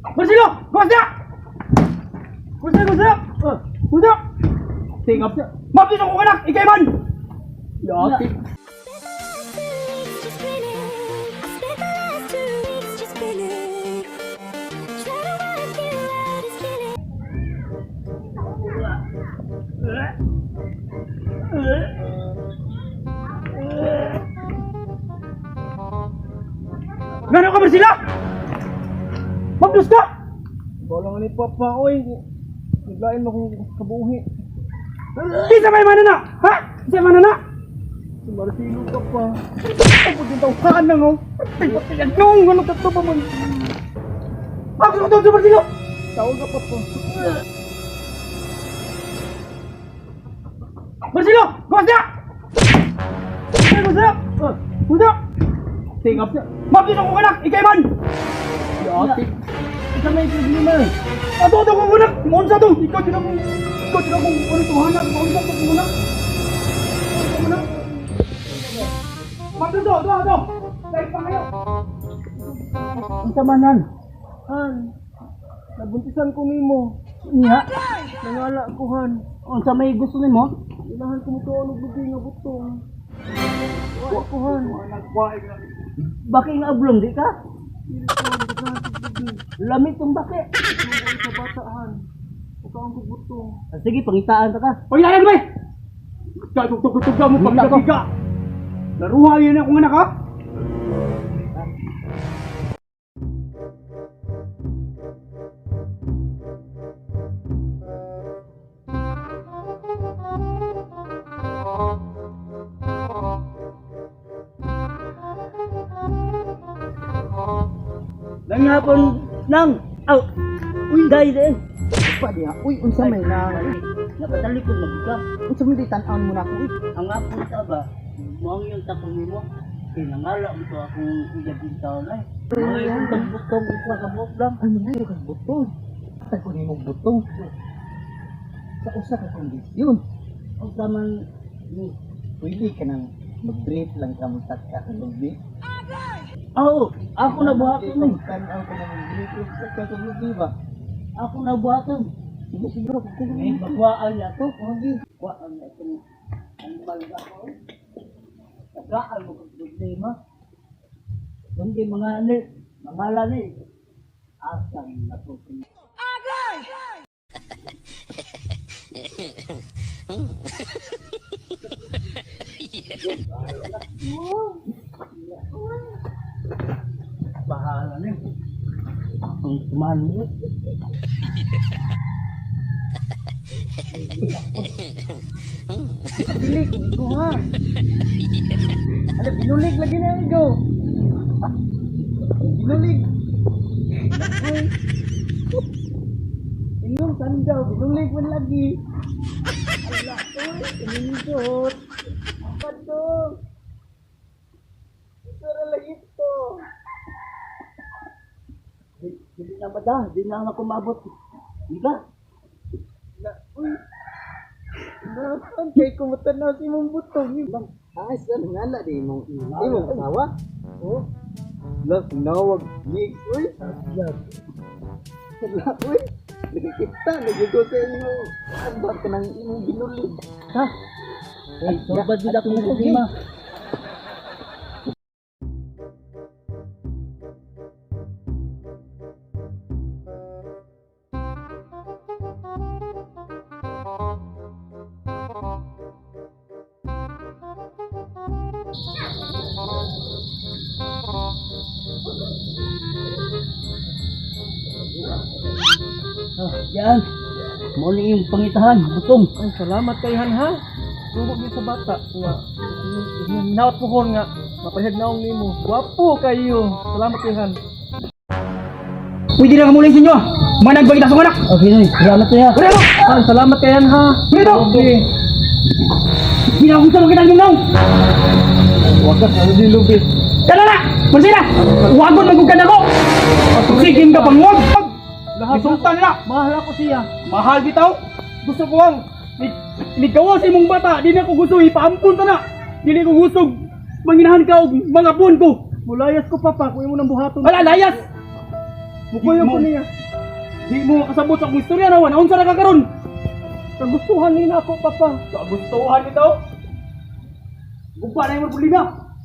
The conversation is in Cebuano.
Marcelo! Gawas na! Gusto, gusto! Gusto! Tingap siya. Mapit ako anak! Ikay man! Yati. Just grinning. I spent the last 2 weeks just grinning. Trying to work you out is killing. Gano'n ka, Marcelo? Mabdus ka! Wala nga ni Papa, oy. Naglain mo kung kabuhi. Di sa may manana! Ha? Sa manana! Si Marcelo ka pa. Ay, pag yung tawhaan na ngo! Ay, pag nung ano ka to pa man? Mabdus ka to, Marcelo! Tawag ka, Papa. Marcelo! Gawas na! Gusto! Gusto! Tingap siya. Mabdus ako anak! Ikay man! Yati. Isa may problema eh. Ato ato ko anak! Monsa to! Ikaw din akong... Ikaw din akong... Ano to hanap? Monsa to ko anak! Monsa ko anak! Mabdus to! Ato ato! Dahil pa kayo! Unsa manan? Han, nabuntisan ko nimo. Niya, Nangala ko, Han. unsa may gusto nimo? Inahan ko mo kaon og lubi nga butong. Wa ko, Han. Baki nga ablong di ka? Dili ko, Han. Daghan kog lubi. Lamit tong baki. Tugo sa bata, Han. Mukaon kog butong. Ah, sige, pangitaan ta ka. Paglayan ba eh! Tugtug-tugtug mo pagkabiga! Laruha yun akong anak ha! Nanghapon nang aw. Uy, dai din. Pa diha. Uy, unsa may na? Nakatalikod mag ka. Unsa man di tan-awon mo na ako uy? Ang akong ta ba? Moang yung takong nimo. Kay nangala mo to akong uyab yung taon ay. Ay, ang butong usa ka buok lang. Ano na yung butong? Tag ko nimong butong. Sa usa ka kondisyon. Unsa man ni. Pwede ka nang mag-drip lang ka mo sa kakalubi. Oo, ako na buhaton ni. Tan-aw ka nang mag-drip lang sa kakalubi ba? Ako na buhaton. Sige, siguro kung Ngayon, bagwaan niya to. Bagwaan niya itong animal na ako. Tagaan mo kong problema. Kundi mga ani, mga lani, asan na to? Bahala niya. Ang tumahan mo. Dili ko ha. Ano binulig lagi na igo. Binulig. Uy. Ingon sandaw, binulig man lagi. Ala, uy, kanindot. Apa to? Ito ra lagi to. Hindi na ba da? Di na ako maabot. Di ba? Na, uy. Nahan kay kumutanaw si imong butong. Ah, sa ngala di imong imong asawa. Oh. Love nawag gigs, uy. Wala, uy. Nakikita, nagigo sa inyo. Ang ba ka ng imong binulig? Ha? Ay, sobrang din akong problema. Ah, yan. Muli yung pangitahan, butong. Ay, salamat kay Han, ha. Tugo gyud sa bata nga. Nawat ko hon nga. Mapahid naong nimo. Gwapo kayo. Salamat kay Han. Pwede na kamuling sa inyo! Manang pagkita sa anak! Okay, Noy. Salamat sa'yo. Wala mo! Han, salamat kay Han, ha. Dito! Okay. Ginagusto mo kitang nung Wakas na di lubi. Tara na! Marcela! Wagon magugad ako! Sige ka pangwag! Lahat Isultan na! Mahal ako siya. Mahal bitaw! Gusto ko ang ligawan sa imong bata, di na ko gusto ipaampun ta na. Dili ko gusto manginahan ka og mga pun ko. Mulayas ko papa kung imo nang buhaton. Wala layas. Mukuyog ko niya. Di mo makasabot sa akong istorya na wan. Unsa na ka karon? Kagustuhan ni na ako, Papa. Kagustuhan ito. Guba na yung problema.